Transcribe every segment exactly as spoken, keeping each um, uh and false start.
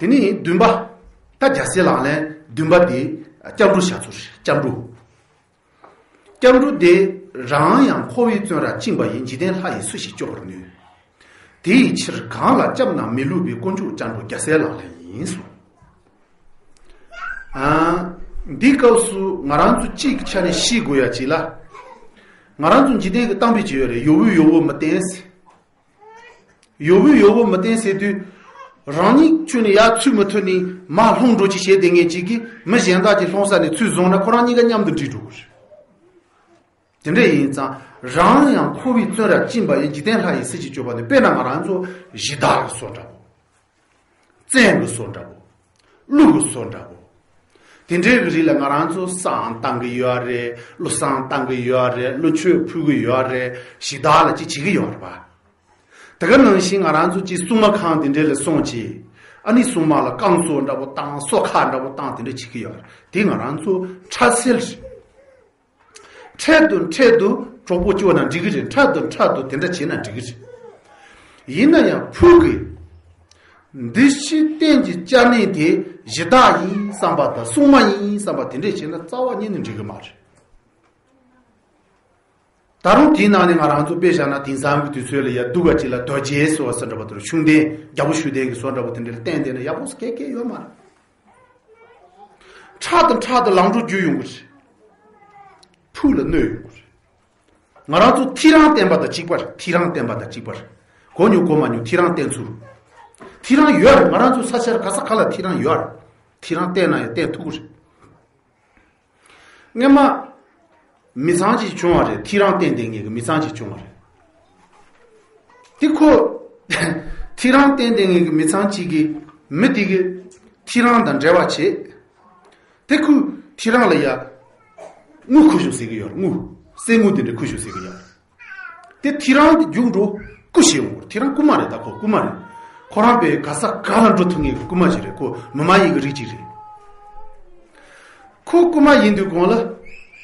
དེ་ནས་བདུན་པ། ད་རྒྱལ་སྲས་ལག་ལེན་བདུན་པ་དེ་སྐྱབས་འགྲོ་བྱ་ཚུལ་རེད། སྐྱབས་འགྲོ། སྐྱབས་འགྲོ་དེ། རང་ཡང་འཁོར་བའི་བཙོན་རར་བཅིངས་པ་ཡི། འཇིག་རྟེན་ལྷ་ཡིས་སུ་ཞིག་སྐྱོབ་པར་ནུས། དེ་ཡི་ཕྱིར་གང་ལ་སྐྱབས་ན་མི་བསླུ་བའི། དཀོན་མཆོག་སྐྱབས་འགྲོ་རྒྱལ་སྲས་ལག་ལེན་ཡིན་གསུངས། ཨ། འདིའི་སྐབས་སུ་ང་རང་ཚོ་གཅིག་གི་ཆ་ནས་ཤེས་དགོས་ཡ་གཅིག་ལ། ང་རང་ཚོ་འཇིག་རྟེན་གྱི་གཏམ་དཔེ་ཅིག་ཡོད་རེད། ཡོ་བུས་ཡོ་བོ་མི་བསྟེན་ཟེར། ཡོ་བུས་ཡོ་བོ་མི་བསྟེན་ཟེར་དུས། རང་ཉིད་ཁྱོན་ནས་ཡར་ཚུད་མི་ཐུབ་ནས་མར་ལྷུང་འགྲོ་ཅིག་བྱས་བསྡད་མཁན་ཅིག་གིས་མི་གཞན་དག་ཅིག་ལྷུང་ས་ནས་ཚུར་བཟུང་ན། ཁོ་རང་གཉིས་ཀ་མཉམ་དུ་འགྲིལ་འགྲོ་གི་རེད། དེ་འདྲ་ཡིན་ཙང་རང་ཡང་འཁོར་བའི་བཙོན་རར་བཅིངས་པ་ཡི། འཇིག་རྟེན་ལྷ་ཡིས་སུ་ཞིག་སྐྱོབ་པར་ནུས། དཔེར་ན་ང་རང་ཚོ་གཞི་བདག་གི་བཟོ་འདྲ་པོ། བཙན་གྱི་བཟོ་འདྲ་པོ། ཀླུ་གི་བཟོ་འདྲ་པོ། དེ་འདྲའི་གི་རིགས་ལ་ང་རང་ཚོ་བསང་བཏང་གི་ཡོད་རེད། ཀླུ་བསང་བཏང་གི་ཡོད་རེད། ཀླུ་མཆོད་ཕུལ་གི་ཡོད་རེད། གཞི་བདག་ལ་ཅིག་བྱེད་ཀྱི་ཡོད་རེད་པ། དེ་ག་ནང་བཞིན་ང་རང་ཚོ་ཅིག་སྲུང་མ་ཁང་དེ་འདྲའི་ལ་སོང་ཅིག་ཨ་ནི་སྲུང་མ་ལ་བསྐང་གསོ་འདྲ་པོ་བཏང་། སོ་ཁ་འདྲ་པོ་བཏང་། དེ་འདྲ་བྱེད་ཀྱི་ཡོད་རེད། དེ་ང་རང་ཚོ་འཕྲལ་སེལ་རེད། འཕྲལ་དུ་འཕྲལ་དུ་གྲོགས་པོ་སྐྱོ་ན་འགྲིག་གི་རེད། འཕྲལ་དུ་འཕྲལ་དུ་དེ་འདྲ་བྱས་ན་འགྲིག་གི་རེད། ཡིན་ན་ཡང་ཕུགས་ཀྱི་འདི་ཕྱི་རྟེན་གྱི་སྐྱབས་གནས་དེ་གཞི་བདག་ཡིན་བསམ་པ་དང་། སྲུང་མ་ཡིན་བསམ་པ་དེ་འདྲས་བྱས་ན་རྩ་བ་ཉིད་ནས་འགྲིག་གི་མ་རེད། ད་རུང་དེའི་ནང་ནས་ང་རང་ཚོ་དཔེ་བཞག་ན། དེང་སང་གི་དུས་ཚོད་ལ་ཡ་སྡུག་ག་ཅིག་ལ་རྡོ་རྗེའི་བཟོ་བ་ཟེར་འདྲ་པོ་དེ། ཤུགས་ལྡན། རྒྱལ་པོ་ཤུགས་ལྡན་གྱི་བཟོ་འདྲ་པོ་དེ་འདྲ་ལ་བསྟན་བསྡད་ན་ཡག་པོ་སྐད་སྐད་ཡོད་མ་རེད། ཕྲག་ཏུ་ཕྲག་ཏུ་ལམ་འགྲོ་རྒྱུ་ཡོང་གི་རེད། ཕུགས་ལ་གནོད་ཡོང་གི་རེད། ང་རང་ཚོ་ཐེའུ་རང་བསྟེན་པ་དང་གཅིག་པ་རེད། ཐེའུ་རང་བསྟེན་པ་དང་གཅིག་པ་རེད། གོ་མྱོང་གོ་མ་མྱོང་ཐེའུ་རང་བསྟེན་ཚུལ། ཐེའུ་རང་ཡོད་རེད། ང་རང་ཚོ་ས་ཆར་ག་ས་ག་ལ་ཐེའུ་རང་ཡོད་རེད། ཐེའུ་རང་བསྟེན་ན་ཡང་བསྟེན་ཐུབ་ཀྱི་རེད། སྔོན་མ་མི་ཚང་ཅིག་བྱུང་བ་རེད། ཐེའུ་རང་བསྟེན་བསྡད་མཁན་གྱི་མི་ཚང་ཅིག་བྱུང་བ་རེད། དེ་ཁོ་ཐེའུ་རང་བསྟེན་བསྡད་མཁན་གྱི་མི་ཚང་ཅིག་གིས་མི་དེ་གིས་ཐེའུ་རང་དང་འབྲེལ་བ་བྱེད། དེ་ཁོས་ཐེའུ་རང་ལ་ཡ་དངུལ་ཁུར་ཤོག་ཟེར་གྱི་ཡོད་རེད། དངུལ། གསེར་དངུལ་དེ་འདྲ་ཁུར་ཤོག་ཟེར་གྱི་ཡོད་རེད། དེ་ཐེའུ་རང་དེ་རྒྱུགས་འགྲོ། རྐུ་བྱེད་འོང་གི་རེད། ཐེའུ་རང་རྐུ་མ་རེད། ད་ཁོ་རྐུ་མ་རེད། ཁོ་རང་དཔེ་ག་ས་ག་ལ་འགྲོ་ཐུབ་མཁན་གྱི་རྐུ་མ་ཅིག་རེད། ཁོ་མི་མ་ཡིན་གྱི་རིགས་ཅིག་རེད། ཁོ་རྐུ་མ་ཡིན་དུས་གོང་ལ།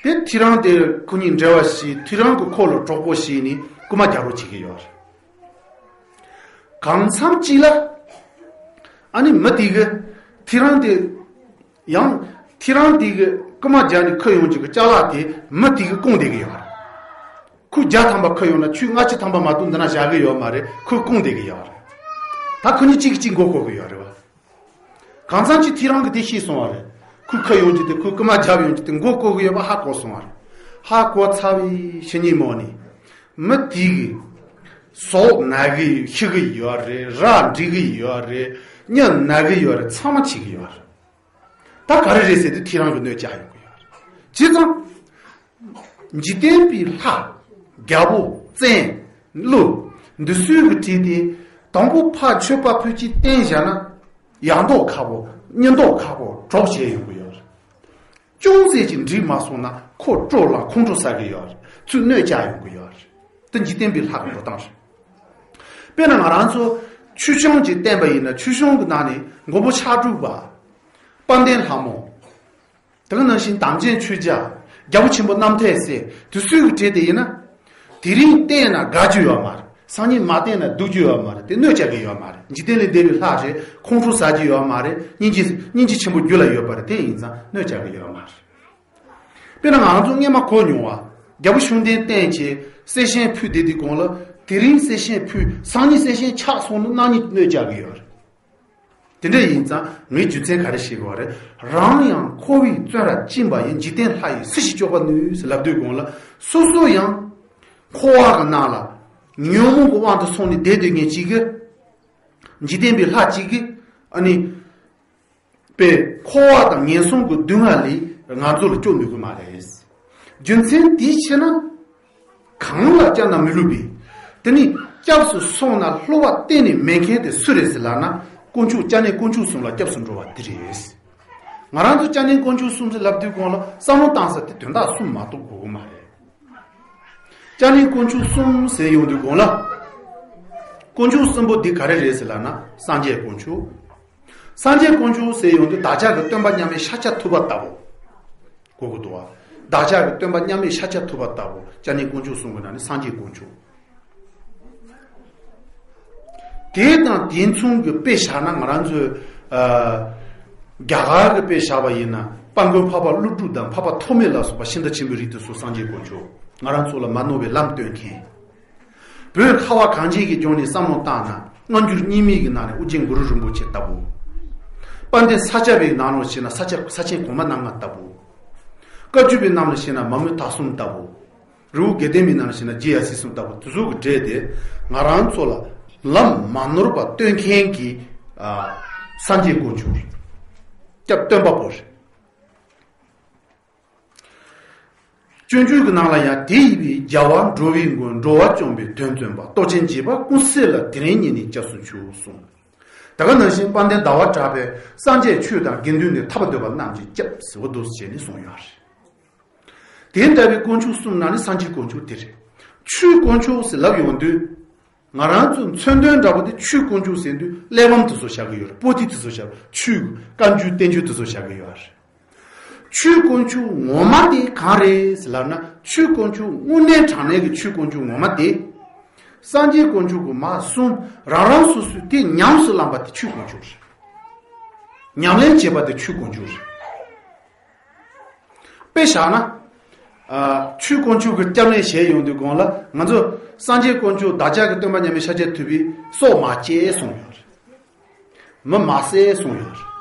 དེ་ཐེའུ་རང་དེ་ཁོ་གཉིས་འབྲེལ་བ་བྱས། ཐེའུ་རང་གིས་ཁོ་ལ་གྲོགས་པོ་བྱས་ནས་རྐུ་མ་རྒྱག་རོགས་བྱེད་ཀྱི་ཡོད་རེད། གང་འཚམ་ཅིག་ལ། ཨ་ནི་མི་དེ་གིས་ཐེའུ་རང་དེ། ཡང་ཐེའུ་རང་དེ་གིས་རྐུ་མ་རྒྱག་ནས་ཁུར་ཡོང་རྒྱུ་གི་ཅ་ལག་དེ་མི་དེ་གིས་སྐུང་བསྡད་ཀྱི་ཡོད་རེད། ཁོས་བརྒྱ་ཐམ་པ་ཁུར་ཡོང་ན་ཁྱོས་ལྔ་བཅུ་ཐམ་པ་མ་གཏོགས་འདི་ན་བཞག་གི་ཡོད་མ་རེད། ཁོས་སྐུང་བསྡད་ཀྱི་ཡོད་རེད། ད་ཁོ་གཉིས་གཅིག་གིས་གཅིག་མགོ་སྐོར་གྱི་ཡོད་རེད་བ། གང་འཚམ་ཅིག་ཐེའུ་རང་གིས་དེ་ཤེས་སོང་བ་རེད། ཁོས་ཁུར་ཡོང་རྒྱུ་དེ། ཁོས་རྐུ་མ་བརྒྱབ་ཡོང་རྒྱུ་དེ་མགོ་སྐོར་གྱི་ཡོད་པ་ཧ་གོ་སོང་བ་རེད། ཧ་གོ་ཚར་བའི་ཕྱི་ཉིན་མོ་ནས། མི་དེ་གི་ཟོག་ན་གི་ཤི་གི་ཡོད་རེད། ར་འདྲེག་གི་ཡོད་རེད། མྱི་ན་གི་ཡོད་རེད། ཚང་མ་འཆི་གི་ཡོད་རེད། ད་ག་རེ་རེད་ཟེར་དུས་ཐེའུ་རང་གི་གནོད་བྱ་ཡོང་གི་ཡོད་རེད། བྱས་ཙང་། འཇིག་རྟེན་པའི་ལྷ། རྒྱལ་པོ། བཙན། ཀླུ། འདི་ཚོའི་གི་གྲས་དེ། དང་པོ་ཕར་མཆོད་པ་ཕུལ་གྱི་བསྟེན་བཞག་ན། ཡག་མདོག་ཁ་པོ་གཉེན་རྟོག་ཁ་པོ་གྲོགས་བྱས་ཡོང་གི་ཡོད་རེད། ཅུང་ཟད་ཅིག་འགྲིག་མ་སོང་ན་ཁོ་སྤྲོ་ལངས་ཁོང་ཁྲོ་ཟ་གི་ཡོད་རེད། ཚུར་གནོད་བྱ་ཡོང་གི་ཡོད་རེད། དེ་འཇིག་རྟེན་པའི་ལྷ་གི་འགྲོ་སྟངས་རེད། དཔེར་ན་ང་རང་ཚོ་ཆོས་སྐྱོང་ཅིག་བསྟེན་པ་ཡིན་ན། ཆོས་སྐྱོང་གི་ནང་ནས་མགོན་པོ་ཕྱག་དྲུག་པ། དཔལ་ལྡན་ལྷ་མོ། དེ་ག་ནང་བཞིན་དམ་ཅན་ཆོས་རྒྱལ། རྒྱལ་པོ་ཆེན་པོ་རྣམ་ཐོས་སྲས། དེ་ཚོའི་གི་གྲས་དེ་ཡིན་ན། དེ་རིང་བསྟེན་ན་དགའ་རྒྱུ་ཡོད་མ་རེད། སང་ཉིན་མ་བསྟེན་ན་སྡུག་རྒྱུ་ཡོད་མ་རེད། དེ་གནོད་བྱ་གི་ཡོད་མ་རེད། འཇིག་རྟེན་ལས་འདས་པའི་ལྷ་རེད། ཁོང་ཁྲོ་ཟ་རྒྱུ་ཡོད་མ་རེད། སྙིང་རྗེ་སྙིང་རྗེ་ཆེན་པོ་རྒྱུད་ལ་ཡོད་པ་རེད། དེ་ཡིན་ཙང་གནོད་བྱ་གི་ཡོད་མ་རེད། དཔེར་ན་ང་རང་ཚོ་སྔོན་མ་གོ་མྱོང་བ། རྒྱལ་པོ་ཤུགས་ལྡན་བསྟེན་བྱས་གསེར་ཞུན་ཕུལ་བསྡད་དུས་གོང་ལ། དེ་རིང་གསེར་ཞུན་ཕུལ། སང་ཉིན་གསེར་ཞུན་ཆག་སོང་ན་གནངས་ཉིན་གནོད་བྱ་གི་ཡོད་རེད། དེ་འདྲ་ཡིན་ཙང་ངས་རྒྱུ་མཚན་ག་རེ་བཤད་དགོས་པ་རེད། རང་ཡང་འཁོར་བའི་བཙོན་རར་བཅིངས་པ་ཡི། འཇིག་རྟེན་ལྷ་ཡིས་སུ་ཞིག་སྐྱོབ་པར་ནུས་ཟེར་ལབ་དུས་གོང་ལ། སོ་སོ་ཡང་འཁོར་བ་གི་ནང་ལ་ཉོན་མོངས་ཀྱི་དབང་དུ་སོང་ནས་བསྡད་སྡོད་མཁན་གཅིག་གིས། འཇིག་རྟེན་པའི་ལྷ་གཅིག་གིས་ཨ་ནི། པས་འཁོར་བ་དང་ངན་སོང་གི་སྡུག་བསྔལ་ལས་ང་ཚོ་ལ་སྐྱོབ་ནུས་ཀྱི་མ་རེད། རྒྱུ་མཚན་དེའི་ཕྱིར་ན། གང་ལ་སྐྱབས་ན་མི་བསླུ་བའི། དེ་ནི་སྐྱབས་སུ་སོང་ན་བསླུ་བ་གཏན་ནས་མེད་མཁན་དེ་སུ་རེད་ཟེར་ལབ་ན། དཀོན་མཆོག་སྐྱབས་གནས་དཀོན་མཆོག་གསུམ་ལ་སྐྱབས་སུ་འགྲོ་བ་དེ་རེད། ང་རང་ཚོ་སྐྱབས་གནས་དཀོན་མཆོག་གསུམ་ཟེར་ལབ་དུས་གོང་ལ་བསམ་བློ་བཏང་ས་དེ་དོན་དག་གསུམ་མ་གཏོགས་དགོས་ཀྱི་མ་རེད། སྐྱབས་གནས་དཀོན་མཆོག་གསུམ་ཟེར་ཡོང་དུས་གོང་ལ། དཀོན་མཆོག་གསུམ་པོ་འདི་ག་རེ་རེད་ཟེར་ལབ་ན། སངས་རྒྱས་དཀོན་མཆོག་སངས་རྒྱས་དཀོན་མཆོག་ཟེར་ཡོང་དུས་བདག་ཅག་གི་སྟོན་པ་མཉམ་མེད་ཤཱཀྱ་ཐུབ་པ་ལྟ་བུ། གོ་གི་འདུག་བ། བདག་ཅག་གི་སྟོན་པ་མཉམ་མེད་ཤཱཀྱ་ཐུབ་པ་ལྟ་བུ། སྐྱབས་གནས་དཀོན་མཆོག་གསུམ་གྱི་ནང་ནས་སངས་རྒྱས་དཀོན་མཆོག་དེ་དང་དེ་མཚུངས་ཀྱི་དཔེ་བཞག་ན། ང་རང་ཚོའི་ ཨ། རྒྱ་གར་གྱི་དཔེ་བཞག་པ་ཡིན་ན་དཔལ་མགོན་འཕགས་པ་ཀླུ་སྒྲུབ་དང་འཕགས་པ་ཐོགས་མེད་ལ་སོགས་པ་ཤིང་རྟ་ཆེན་པོའི་རིགས་དེ་ཚོ་སངས་རྒྱས་དཀོན་མཆོག། ང་རང་ཚོ་ལ་མ་ནོར་བའི་ལམ་སྟོན་མཁན། བོད་ཁ་བ་གངས་ཅན་གྱི་ལྗོངས་ནས་བསམ་བློ་བཏང་ན་སྔ་འགྱུར་རྙིང་མའི་གི་ནང་ནས་ཨོ་རྒྱན་གུ་རུ་རིན་པོ་ཆེ་ལྟ་བུ། དཔལ་ལྡན་ས་སྐྱ་པའི་ནང་ལོགས་ཕྱིན་ན་ས་སྐྱ་ས་ཆེན་གོང་མ་རྣམ་ལྔ་ལྟ་བུ། བཀའ་བརྒྱུད་པའི་ནང་ལ་ཕྱིན་ན་མ་མོ་དག་གསུམ་ལྟ་བུ། རི་བོ་དགེ་ལྡན་པའི་ནང་ལ་ཕྱིན་ན་རྗེ་ཡབ་སྲས་གསུམ་ལྟ་བུ་དེ་ཚོ་གི་གྲས་དེ་ང་རང་ཚོ་ལ་ལམ་མ་ནོར་བ་སྟོན་མཁན་གྱི་ཨ། སངས་རྒྱས་དཀོན་མཆོག་རེད། སྐྱབས་སྟོན་པ་པོ་རེད། སྤྱོད་འཇུག་གི་ནང་ལ་ཡང་དེ་ཡི་བའི་རྒྱལ་བ་འགྲོ་བའི་མགོན། འགྲོ་བ་སྐྱོང་བའི་དོན་བརྩོན་པ། རྟོགས་ཆེན་རྒྱས་པ་ཀུན་གསལ་ལ། དེ་རིང་ཉིད་ནས་སྐྱབས་སུ་མཆིའོ་གསུངས། ད་ག་ནང་བཞིན་དཔལ་ལྡན་ཟླ་བ་གྲགས་པས་སངས་རྒྱས་ཆོས་དང་དགེ་འདུན་ནི། ཐར་པ་འདོད་པ་རྣམས་ཀྱི་སྐྱབས་ཟེར་བ་འདུག་སེ་བྱས་ནས་གསུངས་ཡོད་རེད། དེ་ལྟ་བུའི་དཀོན་མཆོག་གསུམ་ནང་ནས་སངས་རྒྱས་དཀོན་མཆོག་དེ་རེད། ཆོས་དཀོན་མཆོག་ཟེར་ལབ་ཡོང་དུས། ང་རང་ཚོ་མཚོན་དོན་འདྲ་པོ་དེ་ཆོས་དཀོན་མཆོག་ཟེར་དུས་གླེགས་བམ་དེ་ཚོ་བཞག་གི་ཡོད་རེད། པོ་ཏི་དེ་ཚོ་བཞག་ཆོས་བཀའ་འགྱུར་བསྟན་འགྱུར་དེ་ཚོ་བཞག་གི་ཡོད་རེད། ཆོས་དཀོན་མཆོག་ངོ་མ་དེ་གང་རེད་ཟེར་ལབ་ན། ཆོས་དཀོན་མཆོག་དངོས་གནས་དྲང་གནས་ཀྱི་ཆོས་དཀོན་མཆོག་ངོ་མ་དེ། སངས་རྒྱས་དཀོན་མཆོག་གི་མ་གསུམ་རང་རང་སོ་སོས་དེ་ཉམས་སུ་བླངས་པ་དེ་ཆོས་དཀོན་མཆོག་རེད། ཉམས་ལེན་བྱེད་པ་དེ་ཆོས་དཀོན་མཆོག་རེད། དཔེ་བཞག་ན། ཨ། ཆོས་དཀོན་མཆོག་གི་སྐྱབས་གནས་བྱས་ཡོང་དུས་གོང་ལ་ང་ཚོ་སངས་རྒྱས་དཀོན་མཆོག་བདག་ཅག་གི་སྟོན་པ་མཉམ་མེད་ཤཱཀྱ་ཐུབ་པས་སྲོག་མ་བཅད་གསུངས་ཡོད་རེད། མི་མ་བསད་གསུངས་ཡོད་རེད།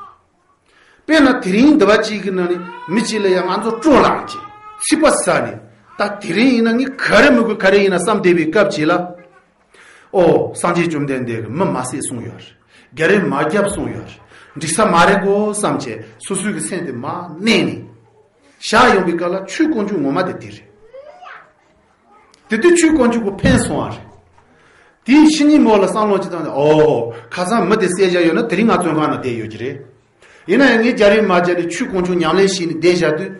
དཔེར་ན་དེ་རིང་འདི་བ་གཅིག་གི་ནང་ནས་མི་གཅིག་ལ་ཡང་ང་ཚོ་སྤྲོ་ལངས་བྱས་ཚིག་པ་ཟ་ནས། ད་དེ་རིང་ཡིན་ན་ངས་ག་རེ་མི་དགོས་ག་རེ་ཡིན་ན་བསམ་བསྡད་པའི་སྐབས་ཅིག་ལ། ཨོ། སངས་རྒྱས་བཅོམ་ལྡན་འདས་ཀྱིས་མི་མ་བསད་གསུངས་ཡོད་རེད། རྒྱ་རིགས་མ་རྒྱབ་གསུངས་ཡོད་རེད། འགྲིག་ས་མ་རེད་གོ་བསམ་བྱས་སོ་སོའི་གི་སེམས་དེ་མར་མནན་ནས། བཞག་ཡོང་པའི་སྐབས་ལ་ཆོས་དཀོན་མཆོག་ངོ་མ་དེ་དེ་རེད། དེ་དུས་ཆོས་དཀོན་མཆོག་གི་ཕན་སོང་བ་རེད། དེའི་ཕྱི་ཉིན་མོ་ལ་བསམ་བློ་ཅིག་བཏང་ནས། ཨོ། ཁ་སང་མི་དེ་བསད་བཞག་ཡོད་ན་དེ་རིང་ང་བཙོན་ཁང་ནང་བསྡད་ཡོད་ཀྱི་རེད། ཡིན་ན་ཡང་ངས་རྒྱ་རིགས་མ་བྱས་ནས་ཆོས་དཀོན་མཆོག་ཉམས་ལེན་བྱས་ནས་བསྡད་བཞག་དུས།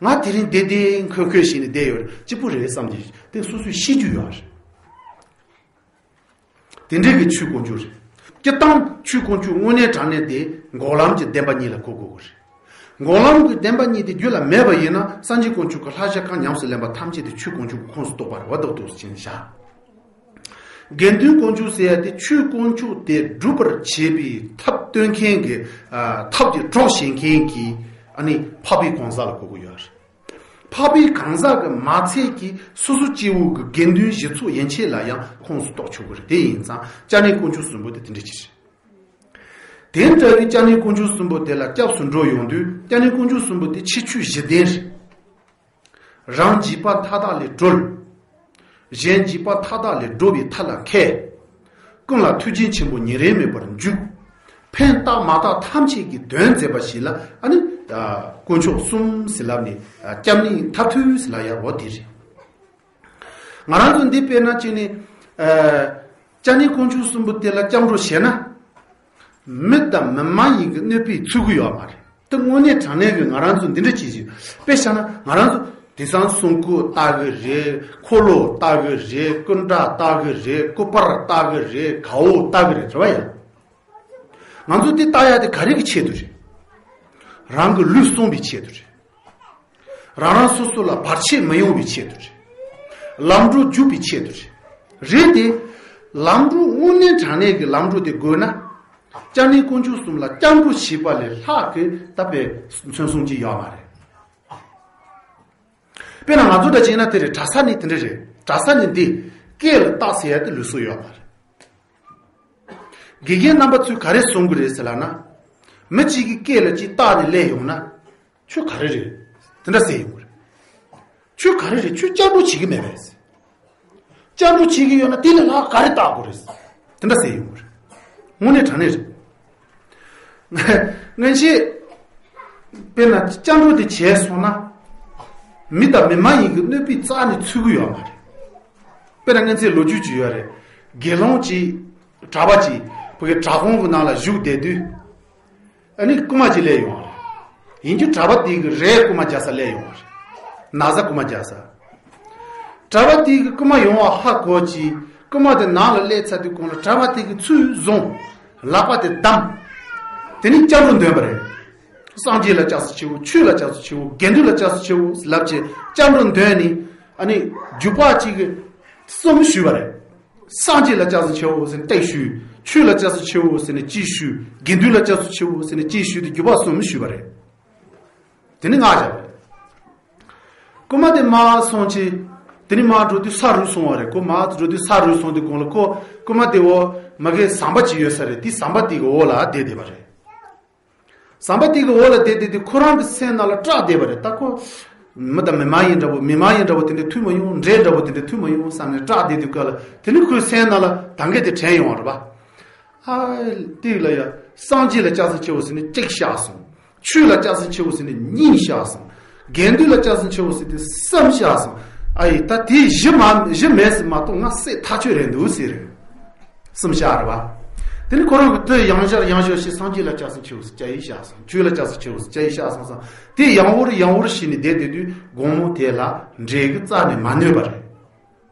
ང་དེ་རིང་བདེ་བདེ་འཁོད་འཁོད་བྱས་ནས་བསྡད་ཡོད་རེད། གཅིག་པུ་རེད་བསམ་གྱི་དེ་སོ་སོས་ཤེས་རྒྱུ་ཡོད་རེད། དེ་འདྲའི་གི་ཆོས་དཀོན་མཆོག་རེད། སྤྱིར་བཏང་ཆོས་དཀོན་མཆོག་དངོས་གནས་དྲང་གནས་དེ་འགོག་ལམ་གྱི་བདེན་པ་གཉིས་ལ་གོ་དགོས་ཀྱི་རེད། འགོག་ལམ་གྱི་བདེན་པ་གཉིས་དེ་རྒྱུད་ལ་མེད་པ་ཡིན་ན་སངས་རྒྱས་དཀོན་མཆོག་གི་ལྷ་ཞལ་ཁ་ཉམས་སུ་ལེན་པ་ཐམས་ཅད་དེ་ཆོས་དཀོན་མཆོག་གི་ཁོངས་སུ་གཏོགས་པ་རེད་བ། རྡོག་རྡོག་ཅན་བཞག་དགེ་འདུན་དཀོན་མཆོག་ཟེར་ཡ་དེ་ཆོས་དཀོན་མཆོག་དེ་སྒྲུབ་པར་བྱེད་པའི་ཐབས་སྟོན་མཁན་གྱི། ཨ། ཐབས་ཀྱི་གྲོགས་བྱེད་མཁན་གྱི། ཨ་ནི་འཕགས་པའི་གང་ཟག་ལ་གོ་དགོས་ཡོད་རེད། འཕགས་པའི་གང་ཟག་གི་མ་ཚད་ཀྱི་སོ་སོ་སྐྱེ་བོ་གི་དགེ་འདུན་གཞི་ཚོགས་ཡན་ཆད་ལ་ཡང་ཁོངས་སུ་གཏོགས་ཆོག་གི་རེད། དེ་ཡིན་ཙང་སྐྱབས་གནས་དཀོན་མཆོག་གསུམ་པོ་དེ་དེ་འདྲ་ཅིག་རེད། དེ་འདྲ་བའི་སྐྱབས་གནས་དཀོན་མཆོག་གསུམ་པོ་དེ་ལ་སྐྱབས་སུ་འགྲོ་ཡོང་དུས་སྐྱབས་གནས་དཀོན་མཆོག་གསུམ་པོ་དེ་ཁྱད་ཆོས་བཞི་ལྡན་རེད། རང་འཇིགས་པ་མཐའ་དག་ལས་གྲོལ། གཞན་འཇིགས་པ་མཐའ་དག་ལས་སྒྲོལ་བའི་ཐབས་ལ་མཁས། ཀུན་ལ་ཐུགས་རྗེ་ཆེན་པོ་ཉིན་རེ་མེད་པར་འཇུག་ཕན་བཏགས་མ་བཏགས་ཐམས་ཅད་ཀྱི་དོན་མཛད་པ་ཞིག་ལ། ཨ་ནི། ཨ། དཀོན་མཆོག་གསུམ་ཟེར་ལབ་ནས། ཨ། སྐྱབས་གནས་མཐར་ཐུག་ཟེར་ལབ་ཡ་འོ་དེ་རེད། ང་རང་ཚོ་འདི་དཔེར་ན་བྱས་ནས། ཨ། སྐྱབས་གནས་དཀོན་མཆོག་གསུམ་པོ་དེ་ལ་སྐྱབས་འགྲོ་བྱས་ན། མི་དང་མི་མ་ཡིན་གྱི་གནོད་པས་ཚུགས་ཀྱི་ཡོད་མ་རེད། དེ་དངོས་གནས་དྲང་གནས་ཀྱི་ང་རང་ཚོ་འདི་འདྲ་བྱེད་ཀྱི་ཡོད། དཔེ་བཞག་ན་ང་རང་ཚོ་དེང་སང་སྲུང་སྐུ་ལྟ་གི་རེད། འཁོར་ལོ་ལྟ་གི་རེད། སྐུ་འདྲ་ལྟ་གི་རེད། སྐུ་པར་ལྟ་གི་རེད། གའུ་ལྟ་གི་རེད། རེད་བ་ཡ། ང་ཚོ་འདི་ལྟ་ཡ་དེ་ག་རེ་གི་ཆེད་དུ་རེད། རང་གི་ལུས་སྲུང་བའི་ཆེད་དུ་རེད། རང་རང་སོ་སོ་ལ་བར་ཆད་མི་ཡོང་བའི་ཆེད་དུ་རེད། ལམ་འགྲོ་རྒྱུག་པའི་ཆེད་དུ་རེད། རེད་དེ། ལམ་འགྲོ་དངོས་གནས་དྲང་གནས་ཀྱི་ལམ་འགྲོ་དེ་དགོས་ན། སྐྱབས་གནས་དཀོན་མཆོག་གསུམ་ལ་སྐྱབས་འགྲོ་བྱེད་པ་ལས་ལྷག་གི་ད་དཔེ་མཚོན་སོང་ཅི་ཡོད་མ་རེད། དཔེར་ན་ང་ཚོ་འདྲ་བྱས་ན་དེ་རེད། གྲྭ་ས་ནི་དེ་འདྲ་རེད། གྲྭ་ས་ནི་འདི་སྐེ་ལ་བཏགས་ཟེར་ཡ་དེ་ལུགས་སྲོལ་ཡོད་མ་རེད། དགེ་རྒན་རྣམ་པ་ཚོས་ག་རེ་གསུང་གི་རེད་ཟེར་ལབ་ན། མི་གཅིག་གིས་སྐེ་ལ་གཅིག་བཏགས་ནས་སླེབས་ཡོང་ན། ཁྱོད་ག་རེ་རེད། དེ་འདྲ་ཟེར་ཡོང་གི་རེད། ཁྱོད་ག་རེ་རེད། ཁྱོད་སྐྱབས་འགྲོ་བྱེད་ཀྱི་མེད་པས། སྐྱབས་འགྲོ་བྱེད་ཀྱི་ཡོད་ན་དེ་ལས་ལྷག་ག་རེ་བཏགས་དགོས་རེད། དེ་འདྲ་ཟེར་ཡོང་གི་རེད། དངོས་གནས་དྲང་གནས་རེད། སྔན་ཆད། དཔེར་ན་སྐྱབས་འགྲོ་དེ་བྱས་སོང་ན། མི་དང་མི་མ་ཡིན་གྱི་གནོད་པའི་རྩ་ནས་ཚུད་ཀྱི་ཡོད་མ་རེད། དཔེར་ན་སྔན་ཆད་ལོ་རྒྱུས་ཅིག་ཡོད་རེད། དགེ་སློང་གཅིག་གྲྭ་པ་གཅིག་བོད་ཀྱི་གྲྭ་ཁོང་གི་ནང་ལ་བཞུགས་བསྡད་དུས། ཨ་ནི་རྐུ་མ་གཅིག་སླེབས་ཡོང་བ་རེད། ཡིན་རྒྱུ་གྲྭ་པ་དེ་གི་རས་རྐུ་མ་རྒྱག་ས་སླེབས་ཡོང་བ་རེད། ན་བཟའ་རྐུ་མ་རྒྱག་ས། གྲྭ་པ་དེ་གི་རྐུ་མ་ཡོང་བ་ཧ་གོ་ཅིག་རྐུ་མ་དེ་ནང་ལ་སླེབས་ཚར་དུས་གོང་ལ་གྲྭ་པ་དེ་གི་ཚུར་བཟུང་། ལག་པ་དེ་བསྡམས། དེ་ནི་སྐྱབས་འགྲོ་འདོན་པ་རེད། སངས་རྒྱས་ལ་སྐྱབས་སུ་མཆིའོ། ཆོས་ལ་སྐྱབས་སུ་མཆིའོ། དགེ་འདུན་ལ་སྐྱབས་སུ་མཆིའོ་ལབ་བྱས་སྐྱབས་འགྲོ་འདོན་ནས། ཨ་ནི་རྒྱུག་པ་གཅིག་གི་གསུམ་ཞུས་པ་རེད། སངས་རྒྱས་ལ་སྐྱབས་སུ་མཆིའོ་ཟེར་ཏེ་ཞུས། ཆོས་ལ་སྐྱབས་སུ་མཆིའོ་ཟེར་ནས་གཅིག་ཞུས། དགེ་འདུན་ལ་སྐྱབས་སུ་མཆིའོ་ཟེར་ནས་གཅིག་ཞུས་ཏེ་རྒྱུ་བ་གསུམ་ཞུས་པ་རེད། དེ་ནི་ལྔ་བཞག་པ་རེད། རྐུན་མ་དེ་མར་སོང་ཆེ། དེ་ནི་མར་འགྲོ་དུས་ས་རུབ་སོང་བ་རེད། ཁོ་མར་འགྲོ་དུས་ས་རུབ་སོང་དུས་གོང་ལ་ཁོ་རྐུན་མ་དེ་འོ་མ་གི་ཟམ་པ་ཅིག་ཡོད་ས་རེད། དེ་ཟམ་པ་དེ་གི་འོག་ལ་བསྡད་བསྡད་པ་རེད། ཟམ་པ་དེ་གི་འོག་ལ་བསྡད་བསྡད་དུས་ཁོ་རང་གི་སེམས་ནང་ལ་སྐྲག་བསྡད་པ་རེད། ད་ཁོ་མི་དང་མི་མ་ཡིན་འདྲ་བོ་མི་མ་ཡིན་འདྲ་བོ་དེ་འདྲ་ཐུག་མ་ཡོང་། འདྲེ་འདྲ་བོ་དེ་འདྲ་ཐུག་མ་ཡོང་བསམ་ནས་སྐྲག་བསྡད་དུས་སྐབས་ལ་དེ་ནི་ཁོའི་སེམས་ནང་ལ་ད་གིན་དེ་དྲན་ཡོང་བ་རེད་པ། ཨ། དེ་ལ་ཡ། སངས་རྒྱས་ལ་སྐྱབས་སུ་མཆིའོ་ཟེར་ནས་གཅིག་བཞག་སོང་། ཆོས་ལ་སྐྱབས་སུ་མཆིའོ་ཟེར་ནས་གཉིས་བཞག་སོང་། དགེ་འདུན་ལ་སྐྱབས་སུ་མཆིའོ་ཟེར་ཏེ་གསུམ་བཞག་སོང་། ཨ་ཡེ། ད་དེ་བཞི་མ་བཞི་མེད་ཟེར་མ་གཏོགས་ང་སྲིད་ཐག་ཆོད་རེད་འདུག་ཟེར། གསུམ་བཞག་རེད་པ། དེ་ནི་ཁོ་རང་གི་དེ་ཡང་བཞག་ཡང་བཞག་ཞིག་སངས་རྒྱས་ལ་སྐྱབས་སུ་མཆིའོ་ཟེར་བརྒྱ་ཡི་བཞག་སོང་། ཆོས་ལ་སྐྱབས་སུ་མཆིའོ་ཟེར་བརྒྱ་ཡི་བཞག་སོང་ཙང་། དེ་ཡང་བོར་ཡང་བོར་བྱས་ནས་བསྡད་བསྡད་དུས་དགོང་མོ་དེ་ལ་འདྲེ་གིས་རྩ་ནས་མ་གནོད་པ་རེད།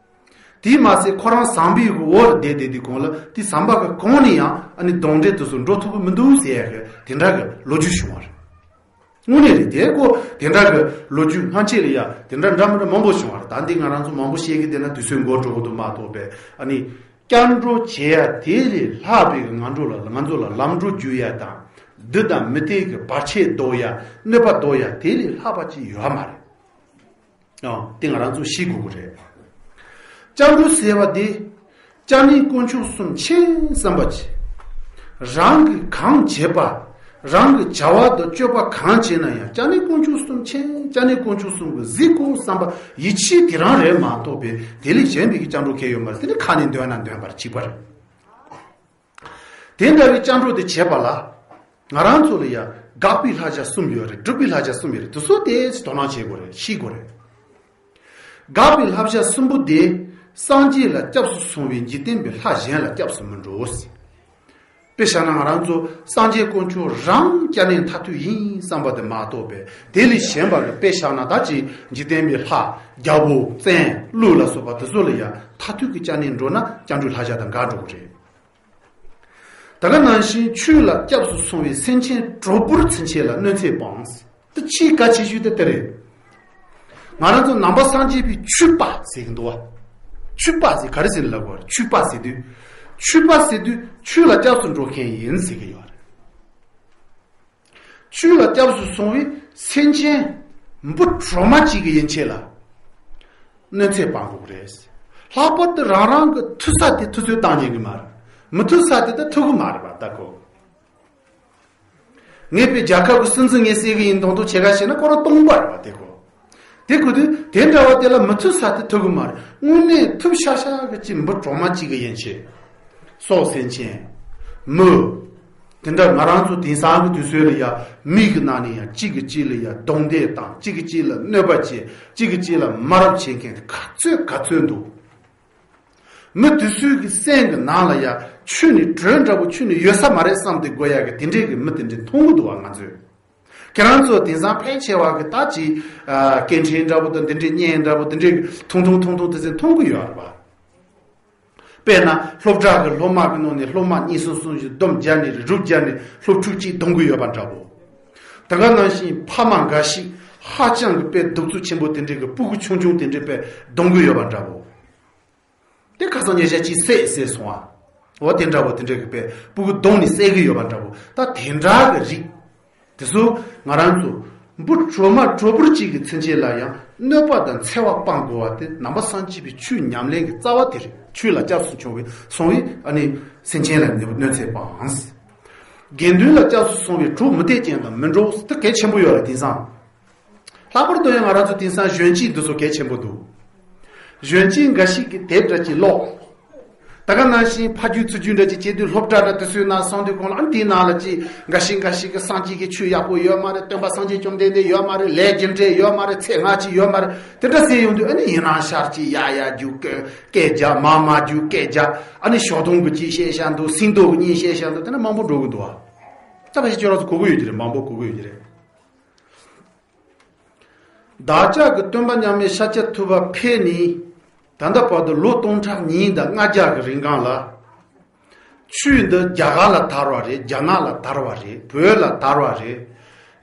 དེས་མ་ཟད་ཁོ་རང་ཟམ་པའི་འོག་ལ་བསྡད་བསྡད་དུས་གོང་ལ་དེ་ཟམ་པ་གི་གོང་ནས་ཡང་ཨ་ནི་གདོན་འདྲེ་དེ་ཚོ་འགྲོ་ཐུབ་ཀྱི་མི་འདུག་ཟེར་ཡ་གི་དེ་འདྲ་གི་ལོ་རྒྱུས་བྱུང་བ་རེད། དངོས་གནས་རེད། དེ་ཀོ་དེ་འདྲ་གི་ལོ་རྒྱུས་སྔ་ཕྱི་ལ་ཡ་དེ་འདྲ་འདྲ་མི་འདྲ་མང་པོ་བྱུང་བ་རེད། ད་འདི་ང་རང་ཚོ་མང་པོ་བཤད་གི་བསྡད་ན་དུས་ཚོད་འགོར་འགྲོ་གི་འདུག་མ་གཏོགས་པས། ཨ་ནི་སྐྱབས་འགྲོ་བྱེད་ཡ་དེ་ལས་ལྷག་པའི་ང་ཚོ་ལ་ང་ཚོ་ལ་ལམ་འགྲོ་རྒྱུག་ཡ་དང་། བདུད་དང་མུ་སྟེགས་ཀྱི་བར་ཆད་བཟློག་ཡ། གནོད་པ་བཟློག་ཡ་དེ་ལས་ལྷག་པ་ཅིག་ཡོད་མ་རེད། ཨང་། དེ་ང་རང་ཚོ་ཤེས་དགོས་ཀྱི་རེད། སྐྱབས་འགྲོ་ཟེར་བ་དེ། སྐྱབས་གནས་དཀོན་མཆོག་གསུམ་མཁྱེན་བསམ་པ་བྱེད། རང་གིས་གང་བྱེད་པ། རང་གི་བྱ་བ་དང་སྤྱོད་པ་གང་བྱེད་ན་ཡང་སྐྱབས་གནས་དཀོན་མཆོག་གསུམ་མཁྱེན། སྐྱབས་གནས་དཀོན་མཆོག་གསུམ་གྱིས་གཟིགས་དགོས་བསམ་པ་ཡིད་ཆེས་དེ་རང་རེད་མ་གཏོགས་པའི་དེ་ལས་གཞན་པའི་གི་སྐྱབས་འགྲོ་གལ་ཡོད་མ་རེད། དེ་ནི་ཁ་ནས་འདོན་ན་འདོན་པར་གཅིག་པ་རེད། དེ་འདྲ་བའི་སྐྱབས་འགྲོ་དེ་བྱེད་པ་ལ། ང་རང་ཚོ་ལ་ཡང་དགག་པའི་བསླབ་བྱ་གསུམ་ཡོད་རེད། སྒྲུབ་པའི་བསླབ་བྱ་གསུམ་ཡོད་རེད། དེ་ཚོ་དེ་དོ་སྣང་བྱེད་དགོས་རེད། ཤེས་དགོས་རེད། དགག་པའི་བསླབ་བྱ་གསུམ་པོ་དེ། སངས་རྒྱས་ལ་སྐྱབས་སུ་སོང་བའི་འཇིག་རྟེན་པའི་ལྷ་གཞན་ལ་སྐྱབས་སུ་མི་འགྲོ་ཟེར། དཔེ་བཞག་ན་ང་རང་ཚོ་སངས་རྒྱས་དཀོན་མཆོག་རང་སྐྱབས་གནས་མཐར་ཐུག་ཡིན་བསམ་པ་དེ་མ་གཏོགས་པས། དེ་ལས་གཞན་པ་གི་དཔེ་བཞག་ན་ད་ཅི་འཇིག་རྟེན་པའི་ལྷ། རྒྱལ་པོ། བཙན། ཀླུ་ལ་སོགས་པ་དེ་ཚོ་ལ་ཡང་མཐར་ཐུག་གི་སྐྱབས་གནས་འགྲོ་ན་སྐྱབས་འགྲོའི་བསླབ་བྱ་དང་འགལ་འགྲོ་གི་རེད། ད་ག་ནང་བཞིན་ཆོས་ལ་སྐྱབས་སུ་སོང་བའི་སེམས་ཅན་གྲོགས་པོར་ཚུན་ཆད་ལ་གནོད་འཚེ་སྤངས། དེ་ཆེས་གལ་ཆེ་ཤོས་དེ་དེ་རེད། ང་རང་ཚོ་ནང་པ་སངས་རྒྱས་པའི་ཆོས་པ་ཟེར་གྱི་འདུག་བ། ཆོས་པ་ཟེར་ག་རེ་ཟེར་ལབ་དགོས་རེད། ཆོས་པ་ཟེར་དུས། ཆོས་པ་ཟེར་དུས་ཆོས་ལ་སྐྱབས་སུ་འགྲོ་མཁན་ཡིན་ཟེར་གྱི་ཡོད་རེད། ཆོས་ལ་སྐྱབས་སུ་སོང་བའི་སེམས་ཅན་འབུ་གྲོག་མ་གཅིག་གི་ཡན་ཆད་ལ་གནོད་འཚེ་སྤང་དགོས་ཀྱི་རེད། ལྷག་པར་དུ་རང་རང་གི་མཐུ་ས་དེ་མཐུ་རྩལ་བཏང་ཉན་གྱི་མ་རེད། མི་མཐུ་ས་དེ་ད་མཐུ་གི་མ་རེད་པ་ད་ཁོ། ངས་པའི་རྒྱལ་ཁབ་ཀྱི་སྲིད་འཛིན་ངས་བསད་གི་ཡིན་མདོག་མདོག་བྱེད་ག་བྱེད་ན་ཁོ་རང་སྟོང་པ་རེད་པ་དེ་ཁོ། དེ་ཁོ་དུས་དེ་འདྲ་བ་དེ་ལ་མི་མཐུ་ས་དེ་མཐུ་གི་མ་རེད། དངོས་གནས་མཐུ་ཤ་ཤ་གི་ཅིག་འབུ་གྲོག་མ་གཅིག་གི་ཡན་ཆད། སྲོག་སེམས་ཅན། མི། དེ་འདྲ་ང་རང་ཚོ་དེང་སང་གི་དུས་ཚོད་ལ་ཡ་མི་གི་ནང་ནས་ཡང་གཅིག་གིས་གཅིག་ལ་ཡ་རྡུང་རྡེག་དང་། གཅིག་གིས་གཅིག་ལ་གནོད་པ་བྱེད། གཅིག་གིས་གཅིག་ལ་དམའ་རབས་བྱེད་མཁན་དེ་ག་ཚོད་ག་ཚོད་འདུག་མི་དེ་ཚོའི་གི་སེམས་ཀྱི་ནང་ལ་ཡ་ཆོས་ནི་དྲོད་འདྲ་པོ་ཁྱོན་ནས་ཡོད་ས་མ་རེད་བསམ་སྟེ་དགོས་ཡ་གི་དེ་འདྲས་ཀྱི་མི་དེ་འདྲས་མཐོང་གི་འདུག་བ་ང་ཚོས། ཁྱེད་རང་ཚོ་དེང་སང་ཕལ་ཆེ་བ་གི་ད་ཅི། ཨ། སྐད་འཕྲིན་འདྲ་པོ་དང་དེ་འདྲས་བརྙན་འདྲ་པོ་དེ་འདྲས་ཀྱི་ཐུང་ཐུང་ཐུང་ཐུང་དེ་ཚོ་མཐོང་གི་ཡོད་རེད་བ། དཔེར་ན་སློབ་གྲྭ་གི་སློབ་མ་གི་ནང་ནས་སློབ་མ་གཉིས་གསུམ་གསུམ་བཞི་རྡུང་བརྒྱབ་ནས་རུབ་བརྒྱབ་ནས་སློབ་ཕྲུག་གཅིག་རྡུང་གི་ཡོད་པ་འདྲ་པོ། དེ་ག་ནང་བཞིན་ཕ་མ་འགའ་ཞིག་ཧ་ཅང་གི་དཔེ་གདུག་རྩུབ་ཆེན་པོ་དེ་འདྲས་ཀྱི་སྤུ་གུ་ཆུང་ཆུང་དེ་འདྲས་དཔེ་རྡུང་གི་ཡོད་པ་འདྲ་པོ། དེ་ཁ་སང་ཉེ་ཆར་གཅིག་བསད་བསད་སོང་བ། འོ་དེ་འདྲ་པོ་དེ་འདྲ་གི་དཔེ་སྤུ་གུ་རྡུང་ནས་བསད་གི་ཡོད་པ་འདྲ་པོ། ད་དེ་འདྲ་གི་རིགས་དེ་ཚོ་ང་རང་ཚོ་འབུ་གྲོག་མ་གྲོག་པོར་གཅིག་གི་ཚུན་ཆད་ལ་ཡང་གནོད་པ་དང་འཚེ་བ་སྤང་དགོས་པ་དེ་ནང་པ་སངས་རྒྱས་པའི་ཆོས་ཉམས་ལེན་གྱི་རྩ་བ་དེ་རེད། ཆོས་ལ་སྐྱབས་སུ་བྱུང་བའི་སོང་བའི་ཨ་ནི་སེམས་ཅན་ལ་གནོད་འཚེ་སྤངས། དགེ་འདུན་ལ་སྐྱབས་སུ་སོང་བའི་གྲོགས་མུ་སྟེགས་ཅན་དང་མི་འགྲོགས་ཟེར་དེ་གལ་ཆེན་པོ་ཡོད་རེད་དེང་སང་། ལྷག་པར་དུ་ཡང་ང་རང་ཚོ་དེང་སང་གཞོན་སྐྱེས་འདི་ཚོ་གལ་ཆེན་པོ་འདུག་གཞོན་སྐྱེས་འགའ་ཞིག་གིས་དེབ་འདྲ་ཅིག་ཀློག་ད་ག་ནང་བཞིན་ཕ་རྒྱུད་ཚུར་རྒྱུད་འདྲ་ཅིག་བྱེད་དུས་སློབ་གྲྭ་འདྲ་དེ་ཚོའི་ནང་སོང་དུས་གོང་ལ་ཨ་ནི་དེའི་ནང་ལ་ཅིག་འགའ་ཞིག་འགའ་ཞིག་གིས་སངས་རྒྱས་ཀྱི་ཆོས་ཡག་པོ་ཡོད་མ་རེད། སྟོན་པ་སངས་རྒྱས་བཅོམ་ལྡན་འདས་ཡོད་མ་རེད། ལས་རྒྱུ་འབྲས་ཡོད་མ་རེད། ཚེ་སྔ་ཕྱི་ཡོད་མ་རེད། དེ་འདྲ་ཟེར་ཡོང་དུས་ཨ་ནི་ཡི་རང་ཤར་གྱིས་ཡ་ཡ་རྒྱུག་སྐད་རྒྱག་མ་མ་རྒྱུག་སྐད་རྒྱག་ཨ་ནི་ཞོགས་དུང་གི་ཅིག་བཤད་བཤད་འདུག་སེང་རྡོག་གི་གཉིས་བཤད་བཤད་འདུག་དེ་འདྲ་མང་པོ་འགྲོ་གི་འདུག་ཨ། ད་ཕལ་ཆེར་ཁྱོད་རང་ཚོ་གོ་གི་ཡོད་ཀྱི་རེད། མང་པོ་གོ་གི་ཡོད་ཀྱི་རེད། བདག་ཅག་གི་སྟོན་པ་མཉམ་མེད་ཤཱཀྱ་ཐུབ་པ་ཕེབས་ནས་ད་ལྟ་བར་དུ་ལོ་སྟོང་ཕྲག་ཉིས་དང་ལྔ་བརྒྱ་གི་རིང་སྒང་ལ། ཆོས་འདི་རྒྱ་གར་ལ་དར་བ་རེད། རྒྱ་ནག་ལ་དར་བ་རེད། བོད་ལ་དར་བ་རེད།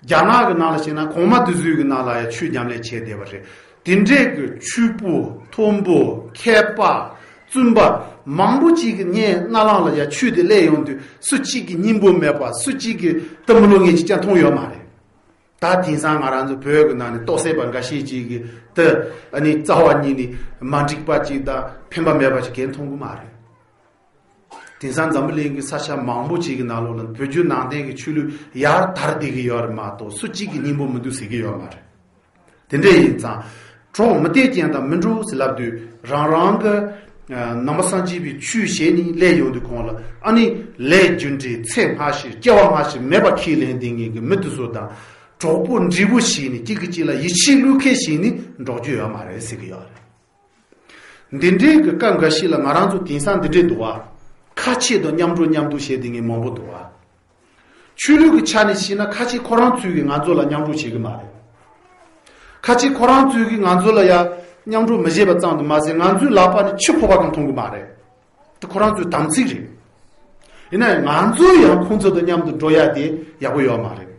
རྒྱ་ནག་གི་ནང་ལ་བྱས་ན་གོང་མ་དེ་ཚོའི་གི་ནང་ལ་ཡང་ཆོས་ཉམས་ལེན་བྱས་བསྡད་པ་རེད། དེ་འདྲས་ཀྱི་ཆོས་པོ་མཐོན་པོ་མཁས་པ་ བཙུན་པ་མང་པོ་ཅིག་གི་ངའི་སྣ་ལམ་ལ་ཡ་ཆོས་དེ་སླེབས་ཡོང་དུས་སུ་གཅིག་གི་སྙིང་པོ་མེད་པ་སུ་གཅིག་གི་ཏི་མི་ལོ་ངེས་ཅིག་ཀྱང་མཐོང་ཡོད་མ་རེད། ད་དེང་སང་ང་རང་ཚོ་བོད་ཀྱི་ནང་ནས་རྟོགས་སད་པ་འགའ་ཤས་ཅིག་གི་ཏི་ཨ་ནི་རྩ་བ་ཉིད་ནས་མ་འགྲིག་པ་ཅིག་དང་ཕན་པ་མེད་པ་ཅིག་གང་མཐོང་གི་མ་རེད། དེང་སང་འཛམ་བུ་གླིང་གི་ས་ཆ་མང་པོ་ཅིག་གི་ནང་ལོགས་ལ་བོད་བརྒྱུད་ནང་བསྟན་གྱི་ཆོས་ལུགས་ཡར་དར་བསྡད་ཀྱི་ཡོད་རེད་མ་གཏོགས་སུ་གཅིག་གི་སྙིང་པོ་མི་འདུག་ཟེར་གྱི་ཡོད་མ་རེད། དེ་འདྲ་ཡིན་ཙང་གྲོགས་མི་བསྟེན་རྐྱེན་དང་མི་འགྲོགས་ཟེར་ལབ་དུས་རང་རང་གི་ནང་པ་སངས་རྒྱས་པའི་ཆོས་བྱས་ནས་སླེབས་ཡོང་དུས་གོང་ལ་ཨ་ནི་ལས་རྒྱུ་འབྲས་ཚེ་སྔ་ཕྱི་སྐྱེ་བ་སྔ་ཕྱི་མེད་པ་ཁས་ལེན་བསྡད་མཁན་གྱི་མི་དེ་ཚོ་དང་གྲོགས་པོ་འདྲིས་པོ་བྱས་ནས་གཅིག་གིས་གཅིག་ལ་ཡིད་ཆེས་བློས་འཁེལ་བྱས་ནས་འགྲོགས་རྒྱུ་ཡོད་མ་རེད་ཟེར་གྱི་ཡོད་རེད། འདི་འདྲའི་གི་སྐབས་འགའ་ཞིག་ལ་ང་རང་ཚོ་དེང་སང་འདི་འདྲའི་འདུག་བ། ཁ་ཆེ་དང་མཉམ་འགྲོ་མཉམ་འདུག་བྱས་བསྡད་མཁན་མང་པོ་འདུག་བ། ཆོས་ལུགས་ཀྱི་ཆ་ནས་བཤད་ན་ཁ་ཆེ་ཁོ་རང་ཚོས་ཀྱིས་ང་ཚོ་ལ་མཉམ་འགྲོ་བྱེད་ཀྱི་མ་རེད། ཁ་ཆེ་ཁོ་རང་ཚོས་ཀྱིས་ང་ཚོ་ལ་ཡ་མཉམ་འགྲོ་མི་བྱེད་པ་ཙམ་དུ་མ་ཟད་ང་ཚོའི་ལག་པ་ནས་ཆུ་ཕོར་པ་གང་མཐོང་གི་མ་རེད། དེ་ཁོ་རང་ཚོའི་དམ་ཚིག་རེད། ཡིན་ན་ཡང་ང་ཚོ་ཡང་ཁོང་ཚོ་དང་མཉམ་དུ་འགྲོ་ཡ་དེ་ཡག་པོ་ཡོད་མ་རེད།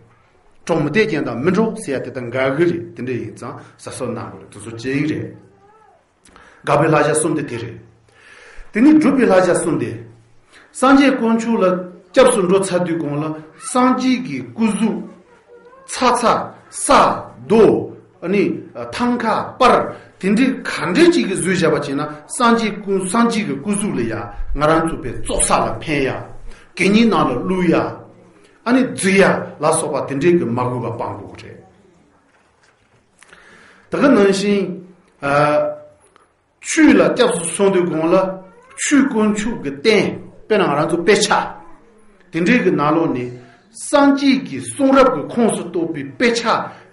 གྲོགས་མི་བསྟེན་རྐྱེན་དང་མི་འགྲོགས་ཟེར་ཡ་དེ་དང་འགལ་གྱི་རེད། དེ་འདྲ་ཡིན་ཙང་གཟབ་གཟབ་གནང་དགོས་རེད། དེ་ཚོ་བྱེད་ཡིག་རེད། དགག་པའི་བསླབ་བྱ་གསུམ་དེ་དེ་རེད། དེ་ནས་སྒྲུབ་པའི་བསླབ་བྱ་གསུམ་དེ། སངས་རྒྱས་དཀོན་མཆོག་ལ་སྐྱབས་སུ་འགྲོ་ཚར་དུས་གོང་ལ་སངས་རྒྱས་ཀྱི་སྐུ་གཟུགས། ཚ་ཚ། ས། རྡོ། ཨ་ནི་ཐང་ཀ་པར་དེ་འདྲའི་ག་འདྲས་ཅིག་གི་བཟོས་བཞག་པ་བྱས་ན་སངས་རྒྱས་སྐུ་སངས་རྒྱས་ཀྱི་སྐུ་གཟུགས་ལ་ཡ་ང་རང་ཚོ་པའི་བཙོག་ས་ལ་འཕེན་ཡ། གད་སྙིགས་ནང་ལ་བླུག་ཡ། ཨ་ནི་བརྫི་ཡ་ལ་སོགས་པ་དེ་འདྲའི་གི་མ་དགོས་པ་སྤང་དགོས་ཀྱི་རེད། ད་ག་ནང་བཞིན། ཨ། ཆོས་ལ་སྐྱབས་སུ་སོང་དུས་གོང་ལ་ཆོས་དཀོན་མཆོག་གི་རྟེན། དཔེར་ན་ང་རང་ཚོ་དཔེ་ཆ། དེ་འདྲའི་གི་ནང་ལོགས་ནས་སངས་རྒྱས་ཀྱི་གསུང་རབ་ཀྱི་ཁོངས་སུ་གཏོགས་པའི་དཔེ་ཆ་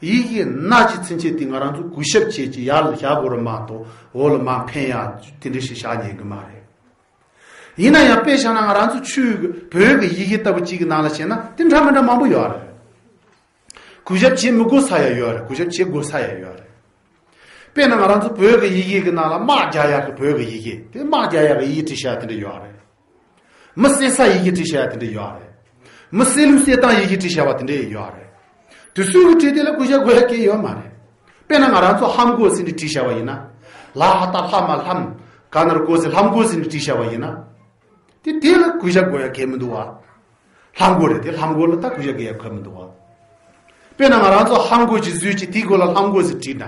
ཡི་གེ་སྣ་གཅིག་ཚུན་ཆད་དེ་ང་རང་ཚོ་གུས་ཞབས་བྱེད་ཀྱི་ཡར་ལ་བཞག་དགོས་རེད་མ་གཏོགས་འོག་ལ་མར་འཕེན་ཡ་དེ་འདྲ་ཞིག་བཞག་ཉན་གི་མ་རེད། ཡིན་ན་ཡང་དཔེ་བཞག་ན་ང་རང་ཚོ་ཆོས་ཀྱི་བོད་ཀྱི་ཡི་གེ་ལྟ་བུ་གཅིག་གི་ནང་ལ་བྱས་ན་དེ་འདྲ་མི་འདྲ་མང་པོ་ཡོད་རེད། གུས་ཞབས་བྱེད་མི་དགོས་ས་ཡང་ཡོད་རེད། གུས་ཞབས་བྱེད་དགོས་ས་ཡང་ཡོད་རེད། དཔེར་ན་ང་རང་ཚོ་བོད་ཀྱི་ཡི་གེ་གི་ནང་ལ་དམག་རྒྱག་ཡག་གི་བོད་ཀྱི་ཡི་གེ་དེ་དམག་རྒྱག་ཡག་གི་ཡི་གེ་བྲིས་བཞག་དེ་འདྲ་ཡོད་རེད། མི་བསད་ས་ཡི་གེ་བྲིས་བཞག་དེ་འདྲ་ཡོད་རེད། མི་བསད་ལུགས་བསད་སྟངས་ཡི་གེ་བྲིས་བཞག་པ་དེ་འདྲ་ཡོད་རེད། དེ་ཚོའི་གི་བྲིས་དེ་ལ་གུས་ཞབས་དགོས་ཡག་གི་ཡོད་མ་རེད། དཔེར་ན་ང་རང་ཚོ་ལྷམ་གོག་ཟེར་ནས་བྲིས་བཞག་པ་ཡིན་ན། ལ་ཧ་ད་ལྷ་མ་ལྷམ། ག་ན་རོ་གོ་ཟེར་ལྷམ་གོག་ཟེར་ནས་བྲིས་བཞག་པ་ཡིན་ན། དེ་དེ་ལ་གུས་ཞབས་དགོས་ཡག་གི་མི་འདུག་བ། ལྷམ་གོག་རེད་དེ་ལྷམ་གོག་ལ་ད་གུས་ཞབས་དགོས་ཡག་གི་མི་འདུག་བ། དཔེར་ན་ང་རང་ཚོ་ལྷམ་གོག་ཅིག་བཟོས་ཅིག་དེའི་མགོ་ལ་ལྷམ་གོག་ཟེར་བྲིས་ན།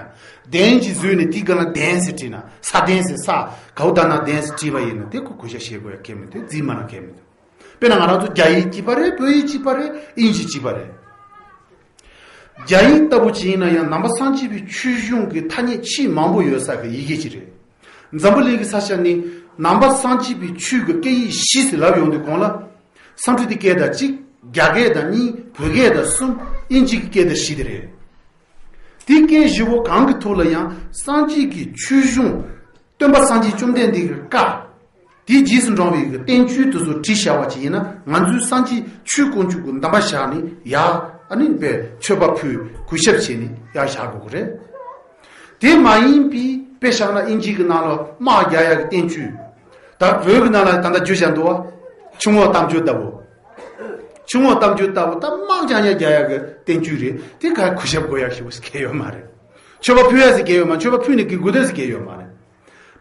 གདན་ཅིག་བཟོས་ནས་དེའི་སྒང་ལ་གདན་ཟེར་བྲིས་ན་ས་གདན་ཟེར་ས་གའུ་ད་ན་གདན་ཟེར་བྲིས་པ་ཡིན་ན་དེ་ཁོ་གུས་ཞབས་བྱེད་དགོས་ཡག་གི་མི་འདུག་རྫིག་མ་ན་གི་མི་འདུག་དཔེར་ན་ང་རང་ཚོ་རྒྱ་ཡིག་གཅིག་པ་རེད། བོད་ཡིག་གཅིག་པ་རེད། དབྱིན་ཇི་གཅིག་པ་རེད། རྒྱ་ཡིག་ལྟ་བུ་ཅིག་ཡིན་ན་ཡང་ནང་པ་སངས་རྒྱས་པའི་ཆོས་གཞུང་གི་ཐ་སྙད་ཆེས་མང་པོ་ཡོད་ས་གི་ཡི་གེ་ཅིག་རེད། འཛམ་བུ་གླིང་གི་ས་ཆ་ནི་ནང་པ་སངས་རྒྱས་པའི་ཆོས་ཀྱི་སྐད་ཡིག་བཞི་ཟེར་ལབ་ཡོང་དུས་གོང་ལ། སཾ་སྐྲྀ་ཏའི་སྐད་དང་གཅིག་རྒྱ་སྐད་དང་གཉིས། བོད་སྐད་དང་གསུམ། དབྱིན་ཇི་གི་སྐད་དང་བཞི་དེ་རེད། དེའི་སྐད་བཞི་པོ་གང་གི་ཐོག་ལ་ཡང་སངས་རྒྱས་ཀྱི་ཆོས་གཞུང་། སྟོན་པ་སངས་རྒྱས་བཅོམ་ལྡན་འདས་ཀྱི་བཀའ། དེའི་རྗེས་སུ་འབྲང་བའི་གི་བསྟན་བཅོས་དེ་ཚོ་བྲིས་བཞག་པ་ཅིག་ཡིན་ན་ང་ཚོའི་སངས་རྒྱས་ཆོས་དཀོན་མཆོག་གི་འདམ་པ་བཞག་ནས་ཡར་ཨ་ནི་དཔེ་མཆོད་པ་ཕུལ་གུས་ཞབས་བྱས་ནས་ཡར་བཞག་དགོས་ཀྱི་རེད། དེ་མ་ཡིན་པའི་དཔེ་བཞག་ན་དབྱིན་ཇི་གི་ནང་ལ་དམག་རྒྱག་ཡག་གི་བསྟན་བཅོས། ད་བོད་ཀྱི་ནང་ལ་ད་ལྟ་བརྗོད་བཞག་འདུག་བ། ཆུ་ངོགས་གཏམ་བརྗོད་ལྟ་བུ། ཆུ་ངོགས་གཏམ་བརྗོད་ལྟ་བུ་ད་དམག་རྒྱག་ཡག་རྒྱག་ཡག་གི་བསྟན་བཅོས་རེད། དེ་ག་གུས་ཞབས་དགོས་ཡག་ཞེ་པོ་ཞིག་གང་ཡང་ཡོད་མ་རེད། མཆོད་པ་ཕུལ་ཡག་ཟེར་གང་ཡང་ཡོད་མ་རེད། མཆོད་པ་ཕུལ་ནས་གི་དགོས་དོན་ཟེར་གང་ཡང་ཡོད་མ་རེད།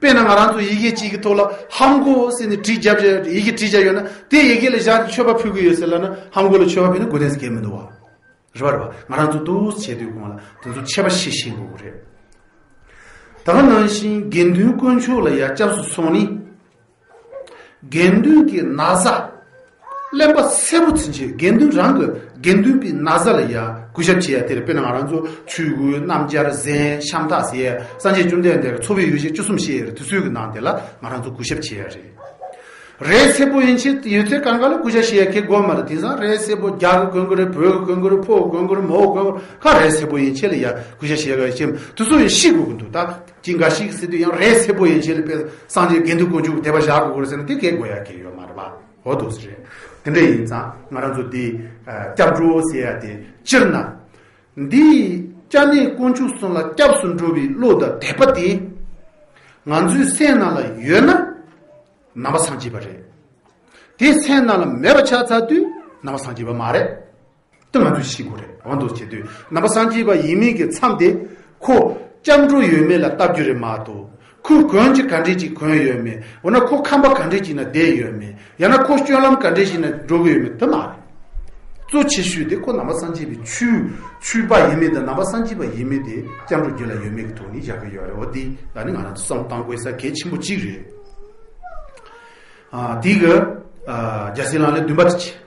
དཔེར་ན་ང་རང་ཚོ་ཡི་གེ་གཅིག་གི་ཐོག་ལ་ལྷམ་གོག་ཟེར་ནས་བྲིས་བརྒྱབ་བྱས་ཡི་གེ་བྲིས་བཞག་ཡོད་ན་དེ་ཡི་གེ་ལ་བཞག་ནས་མཆོད་པ་ཕུལ་གི་ཡོད་ཟེར་ལབ་ན་ལྷམ་གོག་ལ་མཆོད་པ་ཕུལ་ན་དགོས་དོན་ཟེར་གང་ཡང་མི་འདུག་བ། རེད་བ་རེད་བ། ང་རང་ཚོ་འདུག་བྱེད་དུས་གོང་ལ་དེ་ཚོ་ཁྱད་པར་ཤེས་ཤེས་དགོས་ཀྱི་རེད། ད་ག་ནང་བཞིན་དགེ་འདུན་དཀོན་མཆོག་ལ་ཡ་སྐྱབས་སུ་སོང་ནས། དགེ་འདུན་གྱི་ན་བཟའ། གླེན་པ་སེར་པོ་ཚུན་ཆད་དགེ་འདུན་རང་གི་དགེ་འདུན་པའི་ན་བཟའ་ལ་ཡ་གུས་ཞབས་བྱེད་ཡ་དེ་རེད། དཔེར་ན་ང་རང་ཚོ་ཆོས་གོས་སྣམ་སྦྱར་གཟན་ཤམ་ཐབས་ཟེར་ཡ་སངས་རྒྱས་བཅོམ་ལྡན་འདས་ཀྱི་ཚོགས་པའི་ཡོ་བྱད་བཅུ་གསུམ་བཤད་ཡ་རེད། དེ་ཚོའི་གི་ནང་དེ་ལ་ང་རང་ཚོ་གུས་ཞབས་བྱེད་ཡ་རེད། རས་སེར་པོ་ཡན་ཆད་ཡོད་ཚད་གང་ག་ལ་གུས་ཞབས་བྱེད་ཡ་གལ་དགོས་མ་རེད། དེང་སང་རས་སེར་པོ་རྒྱ་གི་གོན་གི་རེད། བོད་གི་གོན་གི་རེད། ཕོ་གི་གོན་གི་རེད། མོ་གི་གོན་གི་རེད། ག་རས་སེར་པོ་ཡན་ཆད་ལ་ཡ་གུས་ཞབས་བྱེད་ཡ་གལ་ཆེ། དེ་ཚོ་ཡང་ཤེས་དགོས་ཀྱི་འདུག་ད་ཅི་འགའ་ཞིག་ཟེར་དུས་ཡང་རས་སེར་པོ་ཡན་ཆད་ལ་དཔེ་སངས་རྒྱས་དགེ་འདུན་དཀོན་མཆོག་གི་དད་པ་བཞག་དགོས་ཀྱི་རེད་ཟེར་ན་དེ་གལ་དགོས་ཡ་གལ་ཡོད་མ་རེད་པ། འོ་འདུག་ཟེར་རེད། དེ་འདྲ་ཡིན་ཙང་ང་རང་ཚོ་འདི་སྐྱབས་འགྲོ་ཟེར་ཡ་དེ་སྤྱིར་ན། འདི་སྐྱབས་གནས་དཀོན་མཆོག་གསུམ་ལ་སྐྱབས་སུ་འགྲོ་བའི་བློ་དང་དད་པ་དེ། ང་ཚོའི་སེམས་ནང་ལ་ཡོད་ན། ནང་པ་སངས་རྒྱས་པ་རེད། དེ་སེམས་ནང་ལ་མེད་པ་ཆགས་ཚར་དུས་ནང་པ་སངས་རྒྱས་པ་མ་རེད། དེ་ང་ཚོས་ཤེས་དགོས་རེད། འོ་འདུག་བྱེད་དུས་ནང་པ་སངས་རྒྱས་པ་ཡིན་མིན་གྱི་མཚམས་དེ་ཁོ་སྐྱབས་འགྲོ་ཡོད་མེད་ལ་ལྟ་རྒྱུ་རེད་མ་གཏོགས་ ཁོས་གོན་གྱི་ག་འདྲས་ཅིག་གོན་ཡོད་མེད། འོ་ན་ཁོ་ཁང་པ་ག་འདྲས་ཅིག་ན་བསྡད་ཡོད་མེད། ཡང་ན་ཁོ་སྤྱོད་ལམ་ག་འདྲས་ཅིག་ན་འགྲོ་གི་ཡོད་མེད་དེ་མ་རེད། གཙོ་ཆེ་ཤོས་དེ་ཁོ་ནང་པ་སངས་རྒྱས་པའི་ཆོས། ཆོས་པ་ཡིན་མིན་དང་ནང་པ་སངས་རྒྱས་པ་ཡིན་མིན་དེ་སྐྱབས་འགྲོ་རྒྱུད་ལ་ཡོད་མེད་ཀྱི་ཐོག་ནས་བཞག་གི་ཡོད་རེད། འོ་དེ་ད་ནི་ང་རང་ཚོ་བསམ་བཏང་དགོས་ས་གལ་ཆེན་པོ་གཅིག་རེད། ཨ་དེ་གི་ཨ་རྒྱལ་སྲས་ལག་ལེན་བདུན་པ་དེ་བྱས།